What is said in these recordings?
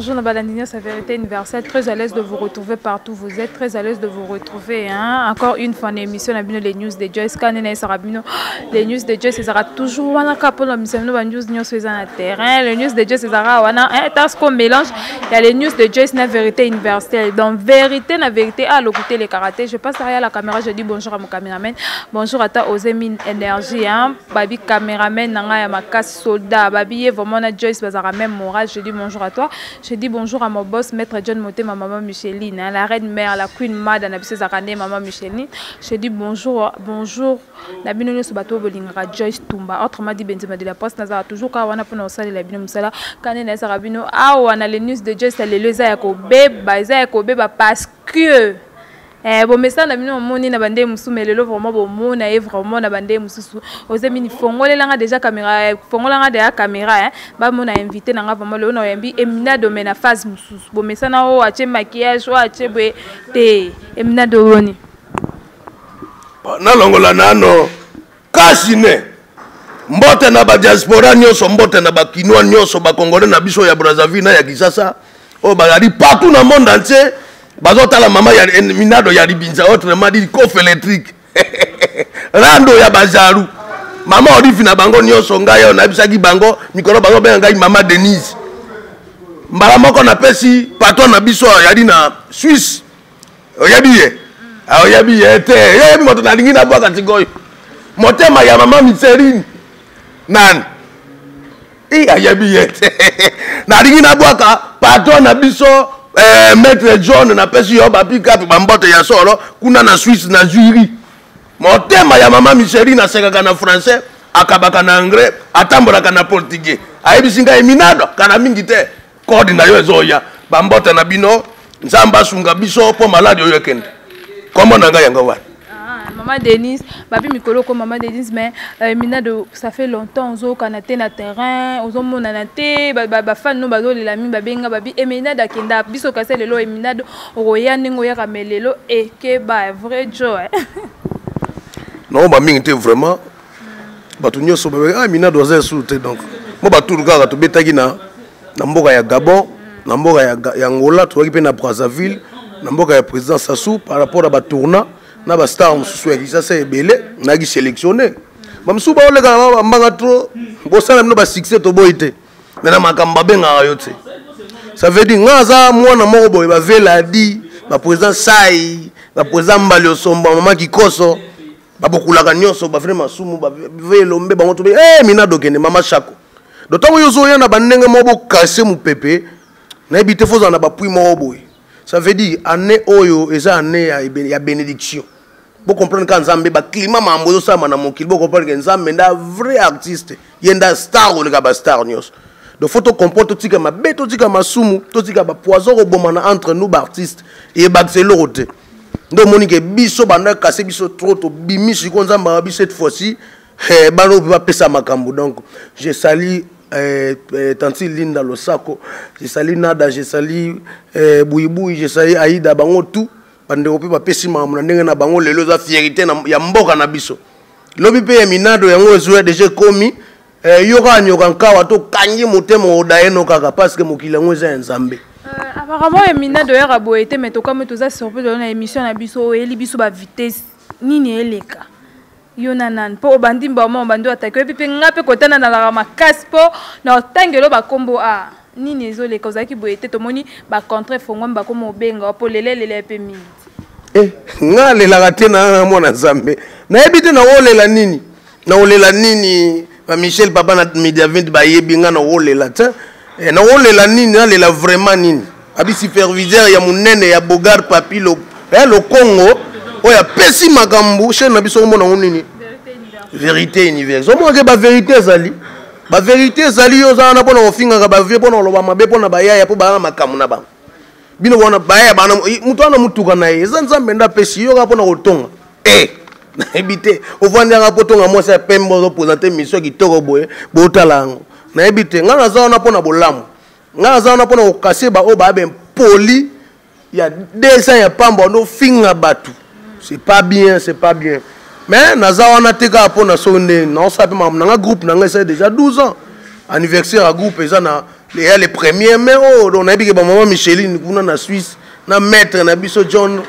Bonjour na nyonso ya Vérité Universelle, très à l'aise de vous retrouver partout vous êtes, très à l'aise de vous retrouver hein. Encore une fois na émission na bino les news de Joyce Kane na esaka bino les news de Joyce ezalaka toujours wana kaka mpona misa bino ba news nyonso eza na terrain. Les news de Joyce ezalaka wana hein, parce qu'on mélange il y a les news de Joyce na Vérité Universelle. Donc vérité na vérité à l'occuper les karaté. Je passe derrière la caméra, je dis bonjour à mon caméraman. Bonjour à toi Osemine Énergie hein. Babi caméraman na ngai ya makasi soldat babi ye vraiment na Joyce bazalaka même moral. Je dis bonjour à toi. Je dis bonjour à mon boss maître John Motema, maman Micheline hein, la reine mère, la queen mada na biso ezalaka nde maman Micheline. Je dis bonjour, bonjour na bino nyonso bato oyo bolingaka Joyce Tumba, autrement dit Benzema de la Poste. Nazalaka toujours kaka wana mpona kosalela bino mosala kande nayesaka bino awa na les news de Joyce. Lelo eza ya kobeba, eza ya kobeba parce que bomesana na bino omoni na bande mosusu, mais lelo vraiment bomona ye vraiment na bande mosusu. Oza mini fongolelanga déjà caméra, fongolanga déjà caméra hein, bamona invité nanga vraiment lelo na oyambi Eminado, mais na phase mosusu. Bomesana oyo atie maquillage, oyo atie boye te. Eminado, boni? Nalongola nano kasi ne mbote na badiaspora nyonso, mbote na bakinois nyonso, bakongolais na biso ya Brazzaville na ya Kinshasa oyo bazali partout na monde entier, bazotala mama ya Minado ya Libinza, autrement dit coffre électrique, rando ya bazaru, mama Olive na bango nyonso. Ngai oyo nayebisaki bango mikolo, bazobenga ngai mama Denise. Mbala moko napesi patron na biso ayali na Suisse. Oyebi ye, oyebi ye te, oyebi moto nalingi nabwaka sikoyo, motema ya mama Miserine nani i ayebi ye te. Nalingi nabwaka patron na biso maître John, napesi yo bapikape, bambote ya solo kuna na Suisse, na Zurich. Motema ya mama Miserine asekaka na français, akabaka na anglais, atambolaka na portugais. Ayebisi ngai Minado kala mingi te kode na yo ezoya. Bambote na bino, Nzambe asunga biso mpo maladi oyo ekende. Kombo na ngai yango wana. Ah, Maman Denise, babi mikolo ko Maman Denise, mais Minado, ça fait longtemps ozokana te na terrain, ozomonana te, bafan no bazolela mingi, babenga babi Eminado akenda biso kasi lelo Eminado okoya ndenge oyaka, mais lelo ekeba vrai jo eh. Non, bamingi te vraiment, bato nyonso babe ah Minado aza esusu te. Donc mo baturu kaka tobetaki na mboka ya Gabon, na mboka ya Angola, tozalaki mpe na Brazzaville, na mboka ya président Sassou. Par rapport à batournant na bastar mosusu ya Kinshasa ebele, nayaki sélectionné. Bamosusu baoleka na bambanga trop, bosala bino basuccès, toboyi te, mais na makambo babengaka yo te. Ça veut dire nga aza mwana moko boye, baveladi baprésident Sai, baprésident Mbali Osomba, mama Kikoso, babokulaka nyonso, bavrai masumu, bave elombe bango tobe hey, Minado kende mama Shako. Do ntango yo ozoya na bandenge moko bokase mopepe, nayebi te, fozala na bapui moko boye. Ça veut dire année oyo eza année ya bénédiction. Bocomprendre ka Nzambe baclimat mambo ezosalama na mokili, bocomprendre ke Nzambe nda vrai artiste, ye nda star koleka bastar nyonso. Donc faut tocomprendre, totika mabe, totika masumu, totika bapoison kobomana entre nous baartiste, eyebakisa eloko te. Nde omoni ke biso banda kase biso trop, tobimi sikoyo. Nzambe aka biso cette fois-ci bana oyo mpe bapesa makambo. Donc je salue tanti Linda Losako, je salue Nada, je salue Buibui, je salue Aida, bango tout bandeko mpe bapesi makambo na ndenge na bango. Lelo eza fierté ya mboka na biso. Lobi mpe ya Minado yango ezoya déjà ekomi yo kaka nyoka nkawa, tokangi motema odayeno kaka parce que mokili yango eza ya Nzambe. Apparemment Eminado oyaka boye te, mais tokamwi, toza surprise oyo na émission na biso oyeli biso bavitesse nini eleka yo na nani mpo obandi mbama, obandi atake oyebi mpe nga mpe kotana nalaka makasi mpo na otangelo bakombo a nini ezoleka. Ozalaki boye te, tomoni bacontre efongwami, bakoma obenga mpo lelelela mpe mingi. Nga alelaka te na mwana Nzambe, nayebi te nakolela nini, nakolela nini. Bamichel papa na Media 20 bayebi nga nakolela te. Nakolela nini, nalela vraiment nini? Abi superviseur ya monene ya Bogar Papi Lokongo oyo apesi makambo chaîne na biso, omona ngo nini? Vérité Universe. Omonake bavérité ezali, bavérité ezali. Yo oza wana mpona kofingaka bavie, mpona koloba mabe mpona bayaya, mpo baya na makambo na bango. Bino wana bayaya bana, moto wana motuka na ye eza Nzambe nde apesi yo kaka mpona kotonga. Nayebi te, ovandi yanga mpo tonga mwasi ya pembe, ozopresente mission kitoko boye, botala yango. Nayebi te, ngai naza wana mpo na bolamu, ngai naza wana mpo na kokase baoyo baya bempoli ya 2 ans ya pamba ofinga bato. C'est pas bien, c'est pas bien. Mais naza wana te kaka mpo na soki nde naosala mpe makambo na nga. Groupe na ngai esali déjà 12 ans, anniversaire ya groupe eza na eya le premier mai oyo. Donc nayebi ke bamama Micheline kuna na Suisse na maître na biso John,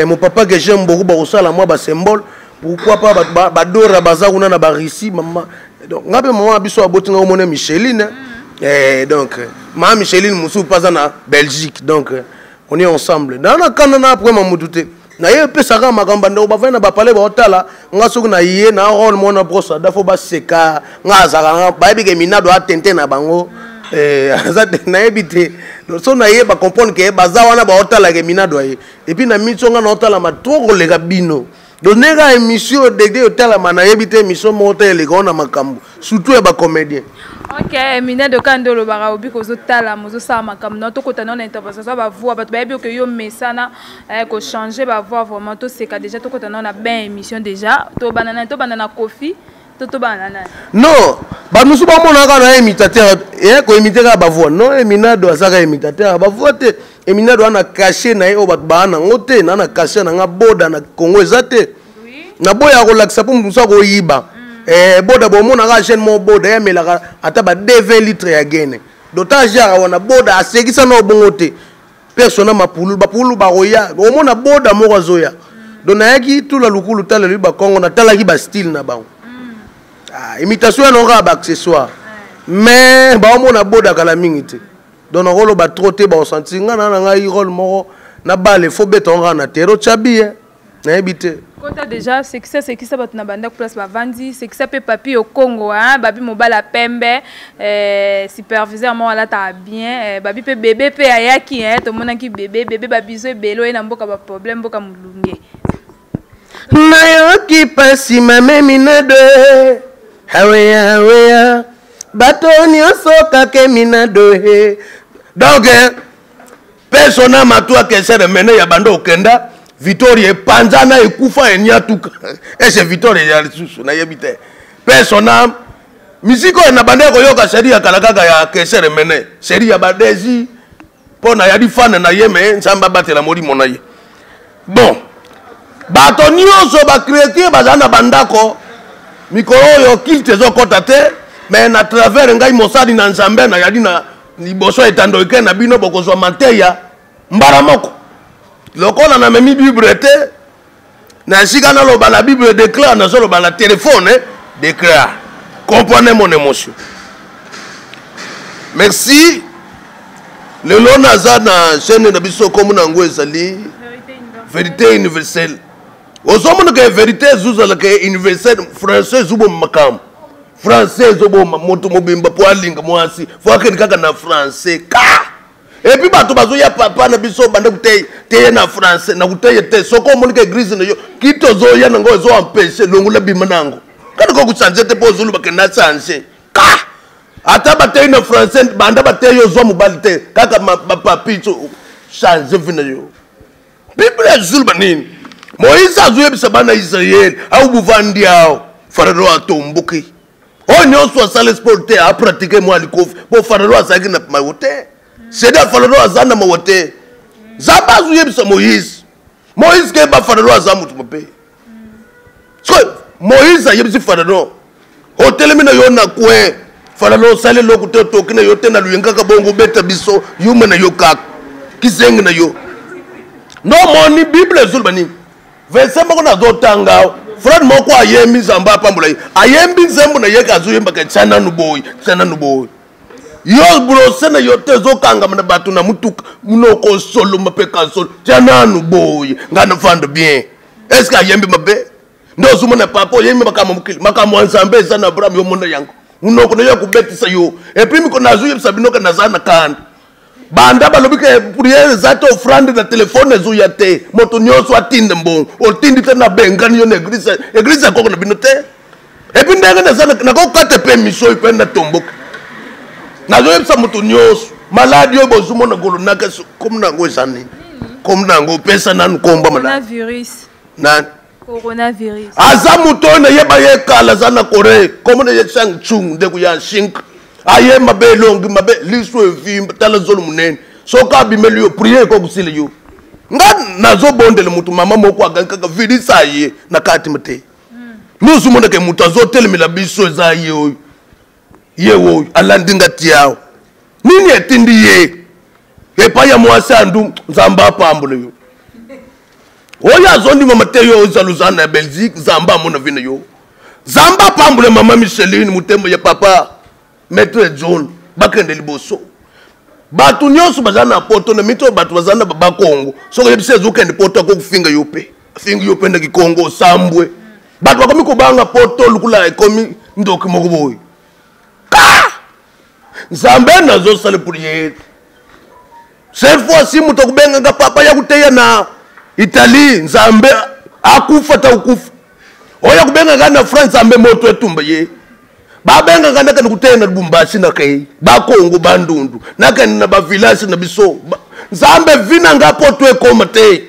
mon papa que j'aime beaucoup, bakosala mwa basymbole. Pourquoi pas bato badora baza kuna na barussie, mama. Donc nga mpe mama na biso aboti nga, omona Micheline, donc mama Micheline mosusu mpe aza na Belgique. Donc on est ensemble na kanda na après mamutu te. Naye epesaka makambo, bandeko bavandi na bapale baotala nga. Soki na ye na role mona brosa da fo baseka nga, azalaka nga bayebi ke Minado atente na bango, aza te. Nayebi te, so na ye bacomprendre ke baza wana baotala ke Minado aye. Et puis na miso nga naotalama trop koleka bino. Donc ndenge kaka émission dede otalama, nayebi te, émission moko te eleka wana makambo, surtout ya bacomédien. Ok, Minado, kaka nde olobaka obi kozotala, ozosala makambo na tokota nao na intervention za bavoix. Bato bayebi oke yo mesana kochange bavoix. Vraiment toseka déjà, tokota nao na bain émission déjà. Tobanda nani? Tobanda na Kofi to tobanda nani? Non, bato mosusu bamonaka na imitateur eya koimite kaka bavoix. Non, Minado azaka imitateur ya bavoix te. Eminado aza na cachet na ye oyo bato baa nango te. Na cachet na nga boda na Congo eza te. Naboya kolakisa mpo moto mosusu akoyiba. Boda bomonaka jeune moko boda ye amelaka ata ba 20 litre ya gene. Donc ta genre wana boda asekisa na obongo te. Persona mapululu bapululu bakoya, omona boda moko azoya. Donc nayaki tula lukulu tala lobi bakongo, natalaki bastyle na bango. Ah, imitation yana kaka baaccessoire, mais baomona boda kala mingi te. Donc nakoloba trop te, baosentir nga na ngai role moko na bale fo beta ngo kaka na tero tyabi ye, nayebi te. Kota déjà, sekisa, sekisa bato na bandako place bavandi. Sekisa mpe papi Okongo, hein, babi mobala pembe, superviseur moko alataka bien, babi mpe bebe mpe ayaki, hein, tomonaki bebe bebe babiso ebele oye na mboka baproblème, mboka molunge. Nayoki pasi mame Minado, aweya aweya bato nyonso kake Minado he. Donc persona matu akesere mene ya bando okenda Victoria epanzana ekufa eniatuka ese Victoria ya lisusu nayebi te. Persona misiki oyo na banda koyoka seri ya kala kaka ya kesere mene, seri ya badesi mpo nayali fane na ye. Me Nzambe abatela molimo na ye. Bon, bato nyonso bachrétien bazala na bandako mikolo oyo, culte ezokɔta te. Mais na travers ngai mosali na Nzambe nayali na liboso etando eke na bino, bokozwa mateya mbala moko. Lokola namemi Bible te na esika naloba na Bible déclare, nazoloba na telefone déclare. Comprenez mon émotion, merci. Lelo naza na chaîne na biso, kombo na yango ezali Vérité Universelle. Ozomona ke vérité ezozalaka universelle. Français ezoboma makambo, français ezoboma moto mobimba. Mpo alinga mwasi fo akende kaka na français ka. Et puis bato bazoya papa na biso banda koteye na français na koteye te. Soki omoni ka église na yo kiti ozoya nango ezoempêche, longola, bima nango. Kaka kokuchange te mpo ozoluba kende achange ka. Ata bateyi na français, banda bateyi ozwa mobali te kaka bapapi. Change vie na yo. Bible ezoloba nini? Moïse azoyebisa bana Israele au buvandi awo, Farao atomboki. Oyo nyonso asala sport te, apratike mwa likofi mpo Farao azalaki na mawa te. Sede Farao aza na mawa te. Nzambe azoyebisa Moïse, Moïse keba, Farao aza moto mabe. So Moïse ayebisi Farao, otelemi na yo na coin, Farao osali eloko te, otoki na yo te na luyengaka bongo obeta biso yuma na yo kaka kizengi na yo. Nomoni Bible ezoloba nini? Verset moko nazotanga, frère moko ayembi, Nzambe apambola ye, ayembi nzembo na ye ke azoyembaka tia nanu boye, tia nanu boye. Yo brose na yo te ezokangama na bato na mutuka, munoko solo mapeka solo, tia nanu boye, ngai nafanda bien. Est ce que ayembi mabe? Nde ozomona papa oyembi makambo mokili, makambo ya Nzambe eza na Abraham. Yo mona yango, munoko na yo ya kobetisa yo. Et puis miko nazoyebisa bino ke naza na kanda. Banda balobi ke priere eza te, offrande na telefone ezoya te, moto nyonso atinda mbongo, otindi te, nabengani yo na église, église ya koko na bino te. Et puis ndenge naza nakokata mpe émission oyo mpe natomboka, nazoyebisa moto nyonso maladi oyo bozomona golonaka, komi na yango eza nini? Komi na yango opesa nanu komba maladi coronavirus. Nani? Coronavirus. Aza moto oyo nayeba ye kala, aza na Corée, kombo na ye Sang Chung, ndeko ya Shink. Aye mabe, elongi mabe, liso evimba, tala zolo monene. Soki abimeli yo, priere ekokosila yo. Nga nazobondela motu, mama moko agangi kaka vilisa ye na kati te. Nozomonaka moto azotelemela biso eza ye oyo, ye oyo alandi nga ti awa. Nini etindi ye epai ya mwasi andu? Nzambe apambola yo. Oyo azondima mateyo oyo eza Lausanne na Belgique, Nzambe amona vi na yo. Nzambe apambola mama Micheline Mutembo ya papa Maître John, bakende liboso. Bato nyonso baza na poto na mito, bato baza na bakongo. Soki oyebisi azokende poto, akokofinga yo mpe afingi yo mpe na kikongo osambwe. Bato bakomi kobanga poto lukula ekomi ndoki moko boye. Ka Nzambe nazosala priere cette fois-ci, moto akobengaka papa ya koteya na Italie, Nzambe akufa ta okufa. Oyo akobengaka na France, Nzambe moto etumba ye. Babengaka nakende koteya na Lubumbashi, nakei Bakongo, Bandundu, nakende na bavillage na biso. Nzambe vina nga poto ekoma te,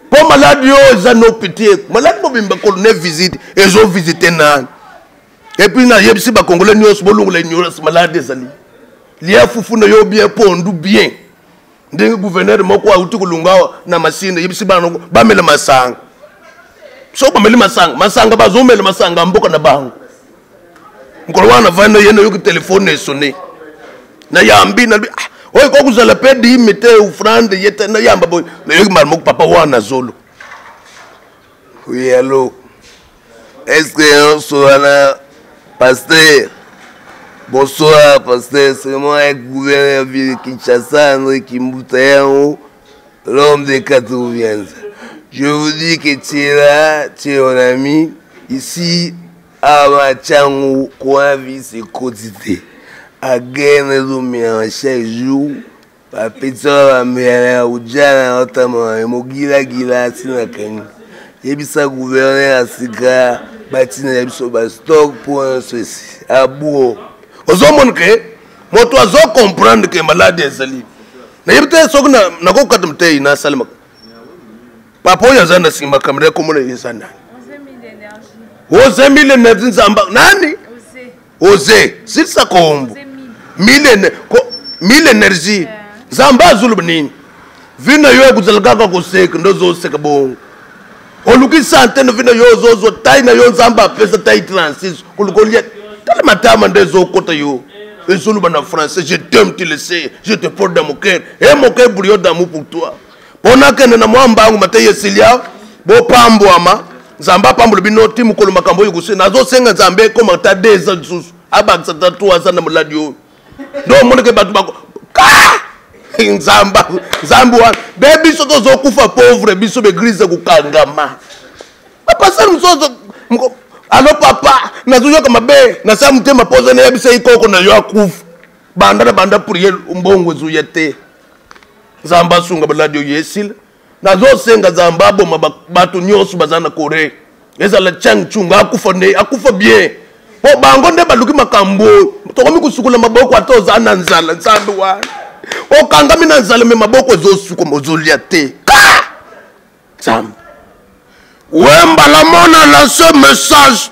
mpo maladi oyo eza no pitié. Maladi mobimba kolone visite ezovisite nani? Et puis nayebisi bakongole nyonso, bolongola ignorance. Maladi ezali, lia fufu na yo bien, pondu bien. Ndenge gouverneur moko auti kolunga awa na masine, yebisi bana bamela masanga. Soki bameli masanga, masanga bazomela masanga ya mboka na bango. Mokolo wana navandi ye, nayoki telefone esone, nayambi, nalobi ah, oyo kokozala mpe dime te, offrande ye te. Nayamba boye, nayoki mbala moko papa wana zolo: Oui, allô. Est-ce que nyonso wana, pasteur? Bonsoir, pasteur. C'est moi, gouverneur ville de Kinshasa, André Kimbuta Yango, l'homme de 80. Je vous dis que tu es là, tu es mon ami. Ici, à Machangu, coronavirus c'est quotidien. Again, ezomela chaque jour. Bapeti wana bamela ya ujana otambola mogilagila ntina kangi. Yebisa gouverneur ya sika batinela biso bastock mpo nyonso esi abuo. Ozomona ke moto azocomprendre ke maladi ezali. Nayebi te soki nakokata motei nasalemaka. Papa oyo aza na nsima kamera, ekomona eza nani? Oze mille energie. Nzamba nani? Oze silisa kombo mille energie. Nzambe azoloba nini? Vi na yo ekozala kaka koseka, nde ozoseka bongo, oluki sante na vi na yo, ozozwa tai na yo. Nzambe apesa tai 36, koluka olia, tala matama nde ezokota yo, ezoloba na français: je t'aime, tu le sais, je te porte dans mon cœur et mon cœur brille d'amour pour toi. Mpo nakende na mwa mbangu, mateyi esilia. Bopambwama, Nzambe apambola bino ti mokolo makambo oyo kose. Nazosenga Nzambe ekoma ata 2 ans lisusu, abakisa ata 3 ans na moladi oyo. Nde omoneke bato bako ka Nzambe, Nzambe wana be biso tozokufa pauvre, biso baeglise kokangama. Bapasteur mosusu: alo papa, nazoyoka mabe, nasala motema mpoza, nayebisa ye koko na yo akufa. Banda na banda priere, mbongo ezoya te. Nzambe asunga, baladi oyo esila. Nazosenga Nzambe aboma bato nyonso baza na Corée, ezala Chang Chung, akufa nde akufa bien, mpo bango nde baluki makambo oyo. Tokomi kosukola maboko ata oza na nzala. Nzambe wana, okangami na nzala, me maboko ezosukama, ozolia te. Ka Nzambe Wembala mona lance message,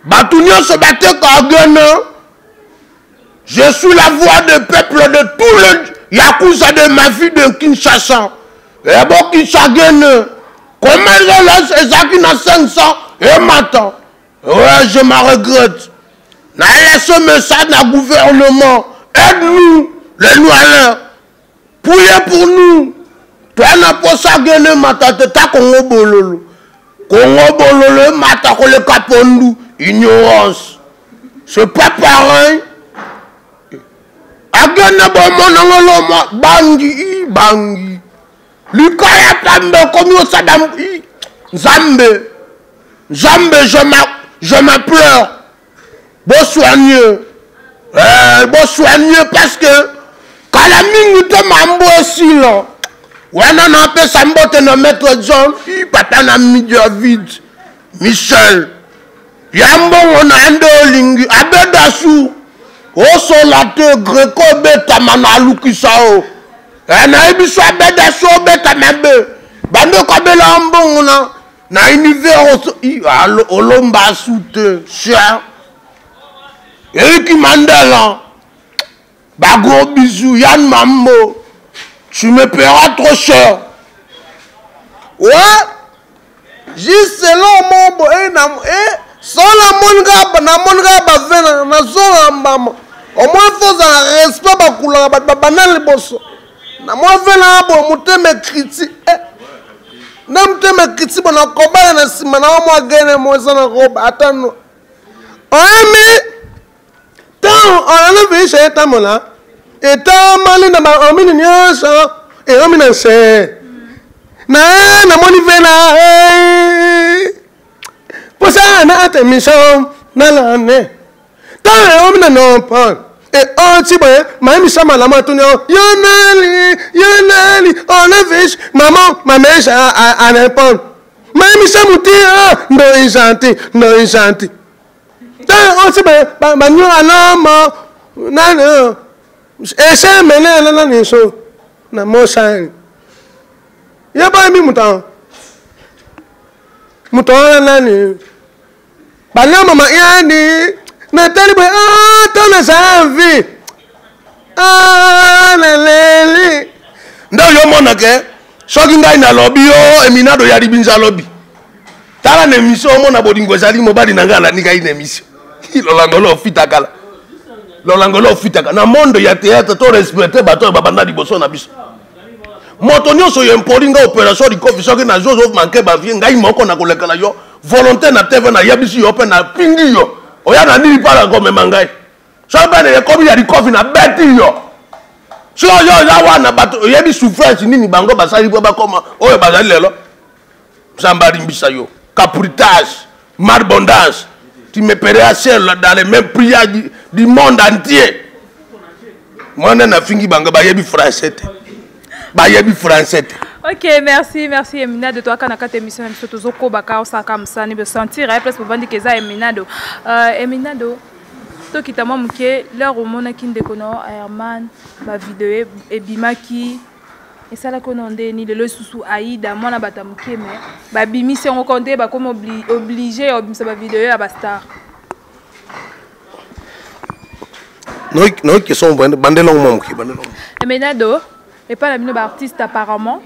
bato nyonso bateka agene. Je suis la voix de peuple de tout le Yakuza de ma vie de Kinshasa. Et bon Kinshasa, comment je laisse ezaki na 500 et matin. Ouais, je m'en regrette. Na laissé message na gouvernement. Aide-nous, les Noirs. Priez pour nous. Toi na posa gene mata te ta Congo bololo. Congo bololo mata koleka pondu. Ignorance. C'est pas pareil. Agene bomona ngolo bangi bangi. Likaya pambe komi osada Nzambe. Nzambe, je m'implore. Bon soigneux. Eh, bon soigneux parce que kala mingi te mambo esila. Wana napesa mbote na maître John, papa na mi David, Michel. Ya mbongo na nde olingi abedasu osola te greko obetama na alukisa o. Eh, nayebi so abedasu obetama be bandeko abela mbongo na na univers olomba asu te cher. Eriki Mandela, ba gros bisous, Yann Mambo, tu me paieras trop cher. Ouais, juste selon mon eh, na, eh, so namoni kaka namoni kaka bave nazonga mbama au moins fo ozala respect bakulaka bato babanda liboso na mwa ve nanga boye motema ekriti eh. na motema ekriti bo nakobala na nsima na mwa gene mo eza na robe ata no oyemi ntango olala veisha etambola etamali na baomini nyonso eomi na nse na namoni vena mposa na atemission nalane ntango eomi na nompone eoti boye mayebisa malamu atuni yo yo nani yo nani olavish mama mamesha anepone mayebisa moti ndoi gentil ndoi gentil ntango osi banyoka namo nani ese mene na nani so na mosani ye boyebi moto yango moto wana nani banama mayani natali boye ah, to nazala vie ah, naleli nde oyo omona ke soki ngai nalobi yo eminado ya libinza alobi tala na emission omona bolingo ezali mobali na ngai alandi ngai na emission lolango lo ofitakala lolango lo ofitaka na monde ya théâtre to respecte bato oyo babanda liboso na biso moto nyonso oyo impoli ngai opération likofi soki nazozo manke bavie ngai moko nakolekela yo volonté na tv nayebisi yo mpe napingi yo oya na nini mpala komema ngai soki mpe ekomi ya likofi nabeti yo soki oyo oza wana bato oyebi souffrance nini bango basali mpo bakoma oyo bazali lelo nzambe alimbisa yo capritage malbondance tu me paieras seul dans les mêmes prières du, du monde entier mwana nafingi bango bayebi français te bayebi français te Ok, merci, merci Eminado. Toi, quand on a émission, na biso tozokoba ka osaka mosani bosentir eh, place bovandi ke eza Eminado. Euh, Eminado, tokita mwa moke l'heure omonaki ndeko na yo Herman bavideo ebimaki esalaki ono nde ni lelo lisusu aida mwana bato ya moke me babimisi yango ko nde bakomi oblige ya kobimisa bavideo ya bastar nayoki question bandelango mwa moke bandelango emenado epai na bino baartiste apparemment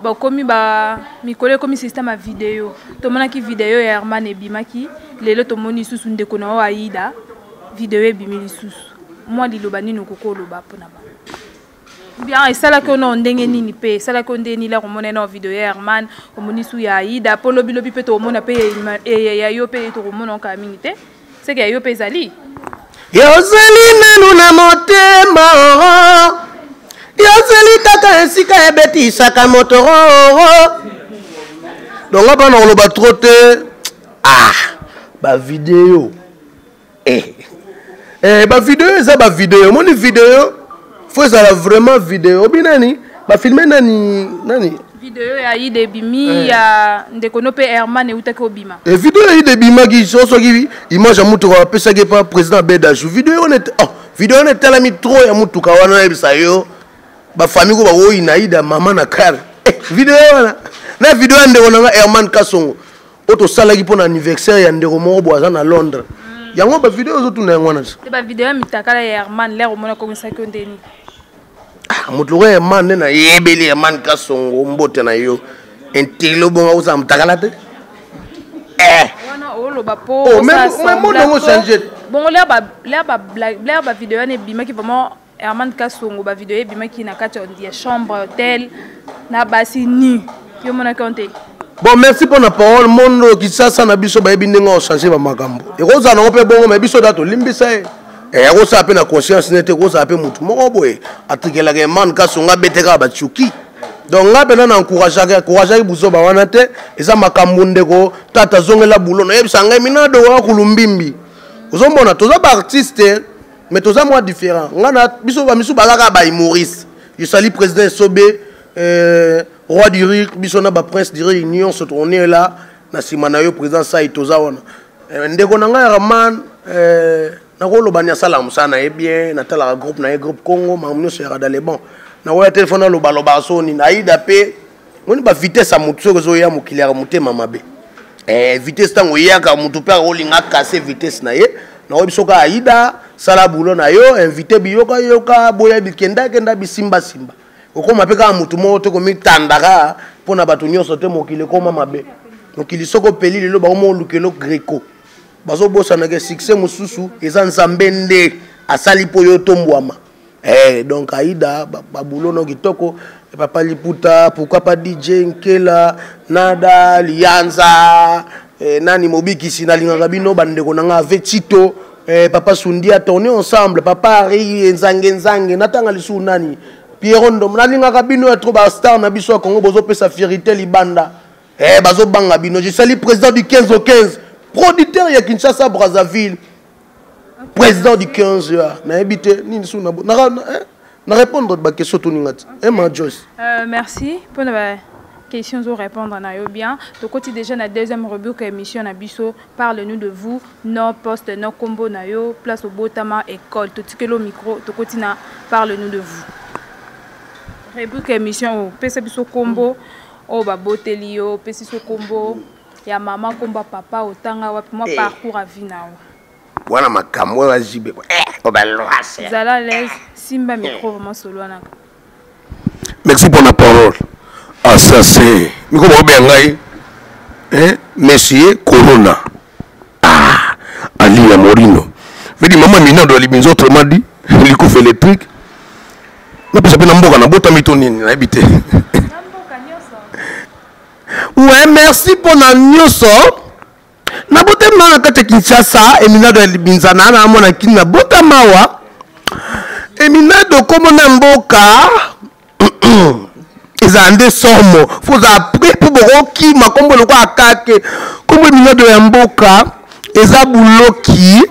bakomi ba mikolo ekomi système ya video tomonaki video ya herman ebimaki lelo tomoni lisusu ndeko na yo aida video ebimi lisusu mwa liloba nini okoki oloba mpona bango bien esalaki yo nao ndenge nini mpe esalaki yo ndenge nini lako omona nao video ya herman omoni su ya aida mpo lobilobi mpe tokomona mpe ya yo mpe tokomona kaka mingi te seke ya yo mpe ezali yozali nanu na motema yozali kaka esika ebetisaka moto donc nga mpana koloba trop te ah bavideo eh. Eh, bavideo eza bavideo omoni video fo ezala vraiment video obi nani bafilme nani nani video ya ide ebimi eh. ya ndeko no mpe herman eutaki obima e video ya ide ebimaki so soki image ya motuka bapesaki epa président bedaju video wana oh, video wana etalami trop ya motuka wana nayebisa yo bafamille ko bakoyina ida mama na kar eh, video wana na video ya ndeko na nga herman kasongo oyo tosalaki mpo na anniversaire ya ndeko moko boye aza na londres mm. yango bavideo ozotuna yango wana te bavideo ya mitakala ya herman lere omona komisaki yo ndeni ah, moto lokola herman nde nayebeli herman kasongo mbote na yo intelo bongo kozala motakala te eh. wana oloba po oh, monongo change bongo lere bavideo wana ebimaki vraiment Herman Kasongo ba video ebimaki na kati ya chambre hotel na basi nu yo monaki yango te bon merci mpo na parole mondo kisasa na biso bayebi ndenge ochange bamakambo ekozala nango mpe bongo me biso da tolimbisa ye eh, akosala mpe na conscience nete ekozala mpe motu moko boye atikelaka emane kasonga abete kaka bacuki donc ngai mpena na encourageaki encourageaki buzoba wana te eza makambo ndeko tata azongela bulo nayebisa ngai minado wa kulumbimbi ozomona toza baartiste mais toza mwa différent nga na biso bamisu baza kaka bahumoriste je sali président esobe euh, roi du rire biso na baprince du rire nyonso on est là na nsima na yo président sai toza wana euh, ndeko na ngai raman euh, nakoloba ni asalaka mosala na ye bien natalaka groupe na ye groupe congo makambo nyonso yaka dans les bon nakoya telefone alobaloba soni aida mpe moni bavitesse ya motu soki ezoya mokili yaka motema mabe eh, vitesse ntango eyaka motu mpe akolinga akase vitesse na ye. Nakoyebi soki Aida sala boulot na yo, invité biyoka yoka, boya bikenda kenda bisimba simba. Okoma mpe kaka motu moko te komitandaka mpo na bato nyonso te. Mokili ekoma mabe. Mokili soki opeli lelo, bakoma olukelo greco. Bazobosanaka succès mosusu eza Nzambe nde asali mpo yo tombwama. Eh, donc Aida, babulo no kitoko. Papa Liputa, pourquoi pas DJ Nkela, Nada, Lianza, eh, nani Mobikisi, nalingaka bino bandeko na nga ave Tito, eh, Papa Sundia, tourner ensemble, Papa Ari, Nzange Nzange, natanga lisusu nani, Pierrot Ndom, nalingaka bino ya trop ba star na biso ya Congo, bozopesa fierté libanda. Eh, bazobanga bino. Je salue président du 15 au 15, producteur ya Kinshasa Brazzaville. Président du 15 ya nayebi te nini su na na répondre ba question toninga ti Emma Joyce. Merci pour la question zo répondre na yo bien. Tokoti déjà na deuxième rubrique émission na biso, parle-nous de vous, nom, poste, nom, kombo na yo, place obotama, école. Totikelo micro, tokoti na parle-nous de vous. Rubrique émission pesa biso kombo oyo baboteli yo, pesi biso kombo ya mama, kombo ya papa, otanga wapi, mwa parcours ya vie na yo. Wana makambo oyo azibe obalwase. Zala à l'aise, simba micro vraiment solo wana. Merci pour la parole. Assassin miko baobeya ngai, hein, monsieur Corona. Ah, Ali ya Morino vedi mama Minado alibinza, autrement dit likufa électrique. Napesa mpe na mboka nabotami to nini, nayebi te. Ouais, merci mpona nyonso. Nabotami na kati ya Kinshasa, Eminado ya Libinza na namona kini nabotama awa. Eminado komona mboka ezala nde somo, fo ozala prêt mpo bokokima kombo lokola kake. Kombo Eminado ya mboka eza Buloki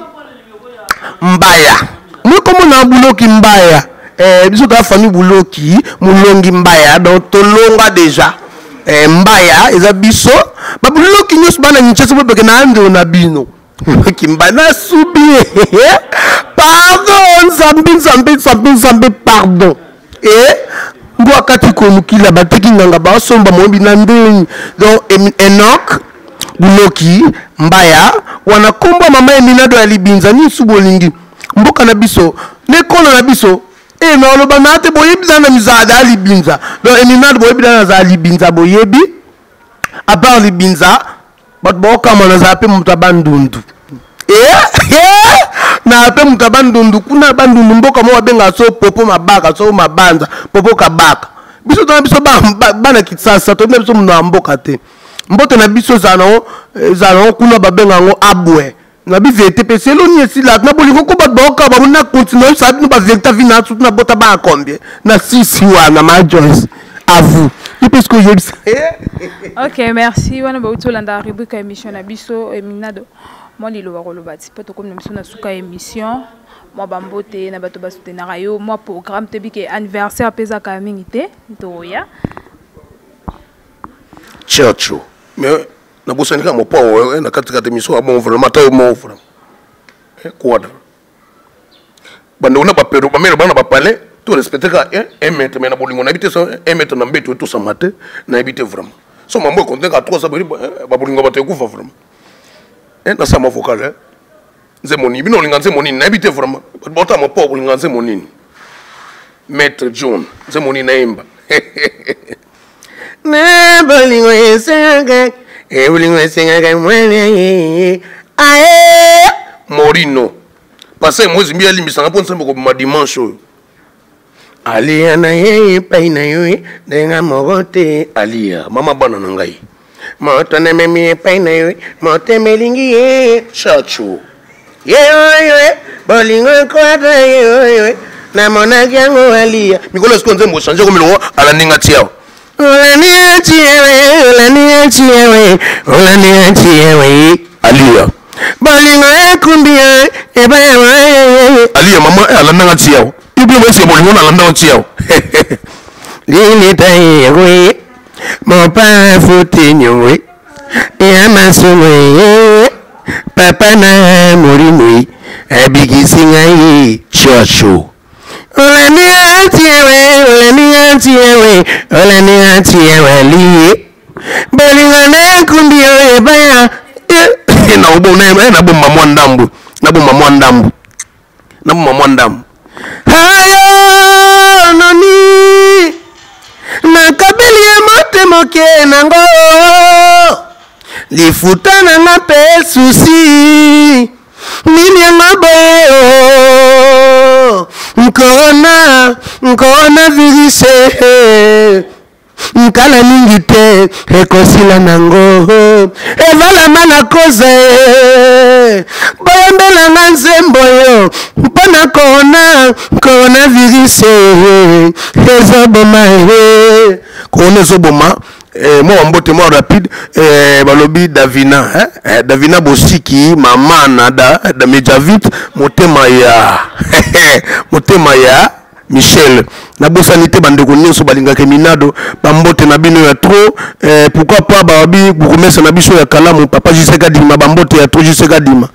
Mbaya. Moi kombo na Buloki Mbaya, biso toza famille Buloki Molongi Mbaya, donc tolonga déjà. Mbaya eza biso babuloki nyonso bana Kinshasa, bobeke na andelo na bino Kimba nasubi. Pardon, Nzambe, Nzambe, Nzambe, Nzambe, pardon. E mbwa kati kolukila bateki nganga basomba moyebi na ndeni. Donc Enoch Buloki Mbaya wana kombo ya mama Eminado ya Libinza. Nyonso bolingi mboka na biso nekolo na biso e na oloba na te boyebi na mizada ya Libinza. Donc Eminado boyebi na nazala Libinza, boyebi à part Libinza bato baokama. Nazala mpe moto ya Bandundu, na mpe moto ya Bandundu kuna. Bandundu mboka moko babengaka so Popo Mabaka, so Mabanza Popo Kabaka. Biso tona biso bana Kisasa, toyebi na biso mono ya mboka te. Mbote na biso ezala nango kuna babenga yango abwe na bivérité mpe seloni esila na bolingo ko bato baoka bango na continue oyebisa bino bavérité vi na surtout na bota bana combien na sisi wana. Ma Joyce, à vous ye mpe soki oyebisa. Ok, merci. Wana bauti olanda rubrique ya émission na biso. Eminado, mwa liloba koloba ti mpo tokomi na biso na suka ya émission. Mwa bambote na bato basoutenaka yo, mwa programme, toyebi ke anniversaire mpe ezaka mingi te, toya. Chacho, mais nabosani kaka mopao na kati kati émission ya bon. Vraiment ata yo moko vraiment quadre bandeko na bapero bamere bana bapalais to respecte kaka 1 mètre, mais na bolingo nayebi te. So 1 mètre na mbeto etosama te, nayebi te vraiment. So mambo ekonte kaka 3 babolingo bato ekufa vraiment. Nasala vocal nzembo nini bino olinga, nzembo nini, nayebi te vraiment. Bato baotala mopao bolinga nzembo nini, Maître John, nzembo nini nayemba? Na bolingo esengaka, bolingo esengaka mwene ae. Morino parce mwezi mbi alimbisanga mpo nzembo kobima dimanche oyo. Alia na ye epai na yo ndenge moko te. Alia mama bana na ngai. Moto namemi epai na yo, motema elingi ye. Chacho. Ye oyo bolingo ekwata ye oyo namonaki yango alia. Mikolo esiko nzembo change komi longo alandinga ti awa. Olandi tiewe, olandi tiewe, olandi tiewe. Alia. Bolingo ekumbi ye epai. Alia mama alandanga ti awa ibi mosi bolingo na alandanga ti awa. Lilita yewe mopa futi nyowe ya masumu ye papa na molimo abikisi ngai. Chacho. Olandi tiewe, olandi tiewe, olandi tiewe liye bolingo nakumbi yo ebaya. Na obona na bomba mwa ndambo. Nabomba mwa ndambu, nabomba mwa ndambu. Ayo noni nakabeli ye motema oke nango lifuta nanga mpe susi nini yango boye o corona, coronavirus, nkala mingi te ekosila nango evalama na koza e boyembelanga nzembo yo mpo na corona, coronavirus ezoboma e. Corona ezoboma. Mwa bambote mwa rapide. Balobi Davina, eh? Davina Bosiki, mama na da, da Mejavit, motema ya motema ya Michel. Nabosani te bandeko nyonso balingaka Minado, bambote na bino ya trop. Pourquoi pas babi bourgmestre na biso ya Kalamu, papa Jiseka Dima, bambote ya trop. Jiseka Dima,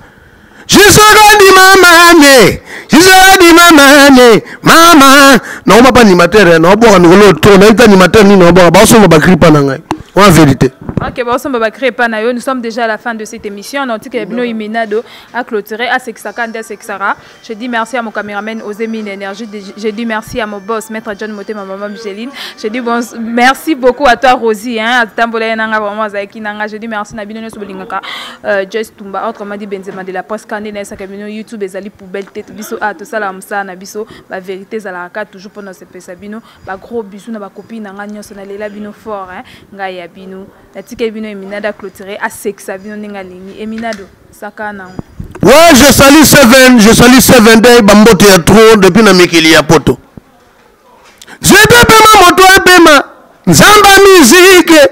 Jiseka Dima, mame Jiseka Dima, mame mama naoma pa animateur naobwaka mikolo trop, nayebi te animateur nini naobwaka, baosomba bagripa na ngai wana, vérité. Ok, bon, on va créer Panayo. Nous sommes déjà à la fin de cette émission. On a bino Iminado à clôturer, à Sexaka, à Sexara. Je dis merci à mon caméraman Osemine Énergie. Je dis merci à mon boss, Maître John Moté, ma maman Micheline. Je dis bon, merci beaucoup à toi, Rosie. Hein, à Tambola Nanga, vraiment, Zaiki Nanga. Je dis merci à bino nyonso bolingaka. Joyce Tumba, autrement dit Benzema de la presse, Kandé, Nessa Kabino, YouTube, Ezali, poubelle, tête, biso, ah, tout ça, la msa, na biso, ba vérité, zalaka, toujours pendant ce pesa bino, ba gros bisous, na ba copine, nanga, nyonso, na lela bino fort, hein, nga ya bino. Natika bino Eminado a clôturer, a sexa bino ndenge alingi. Eminado, saka nango. Ouais, je salue Seven, je salue Seven Day, bambote ya trop depuis na mikili ya poto. Nzete pema moto apema nzamba mizike,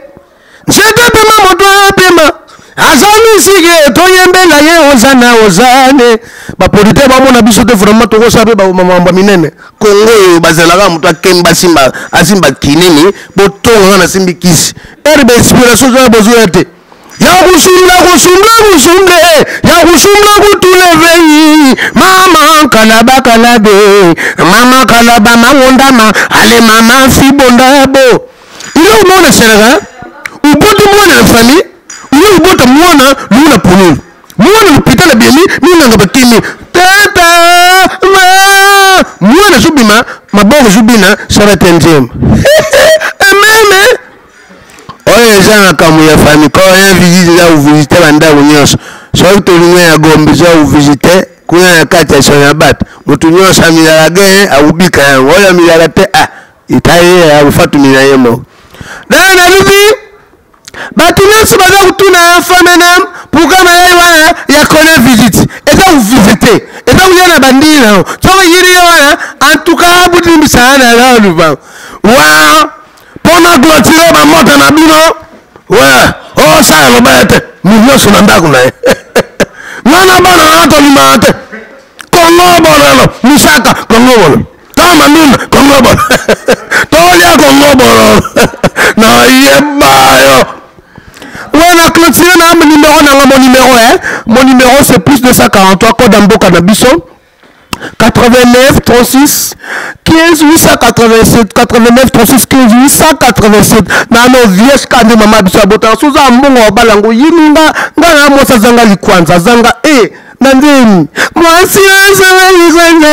nzete pema moto apema aza mizike, toyembela ye ozana ozane. Bapolite bamona biso te, vraiment tokosala mpe bamambo minene. Kongo oyo bazelaka moto akemba asimba, asimba kinini botonga nga nasimbi kisi rb inspiration oza bozoya te ya kusumla kusumla kusumle ya kusumla kutulevei mama kalaba kalabe mama kalaba mangondama ale mama fibondabo. Ile umona seraka uboti mwana na famille, uye ubota mwana luna pululu mwana lupita na biemi minanga bakimi tata ma mwana zubima maboko zubina sara tenjem ememe oyo eza makambo ya famille. Koya visite eza kovisite bandako nyonso, soki tolingo ya Gombe eza kovisite kuna na kati ya sona bato, motu nyonso amilaka ge akobika yango, oyo amilaka te ah itaye akofatumila ye moko. Na nalobi bato nyonso baza kotuna famenam pourquoi malali wana ya kona visite eza kovisite, eza koya na bandini na yo soki yiri ye wana. En tout cas budimbisana na loluba wa mpona clôture bamota na bino we osala loba ete nyonso na ndako na ye nga na bana na tolimaka te. Kongo bololo misaka, kongo bololo kama ndunda, kongo bololo tolia, kongo bololo nayeba yo. Ouais, na clôture na numéro nanga, mon numéro, hein. Mon numéro, c'est plus 243, code mboka na biso, 89 36 15 887, 89 36 15 887. Nano vierge kande mama biso abota soza mbongo balango yini nga nga na mwasi azanga likwanza azanga e na ndeni mwasi azanga likwanza,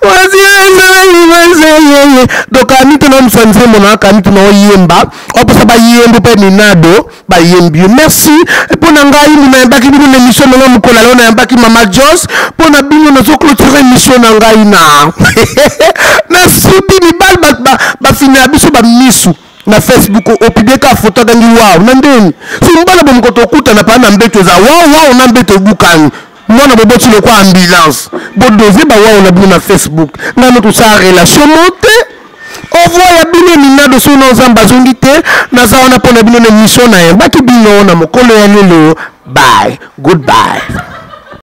mwasi azanga likwanza yeye. Donc ami te na mosa nzembo na kami te na oyemba opesa bayembi mpe Minado bayembi yo. Merci mpo na ngai nayambaki bino na émission nanga mokolo lelo, nayambaki mama Jos mpo na bino. Nazoclôture émission na ngai na nasubi mibali bafinela biso bamisu na Facebook, opublier ka photo akangi waw na ndeni so mobala bomoko tokutana paa na mbeto eza waw waw na mbeto ebukani mwana boboti lokwa ambulance bodose bawaw na bino na Facebook. Ngai no tosala relation mo te. Au revoir ya bino Minado. Soki na Nzambe azongi te, naza wana mpo na bino na émission nayembaki bino na mokolo ya lelo. Bye, goodbye.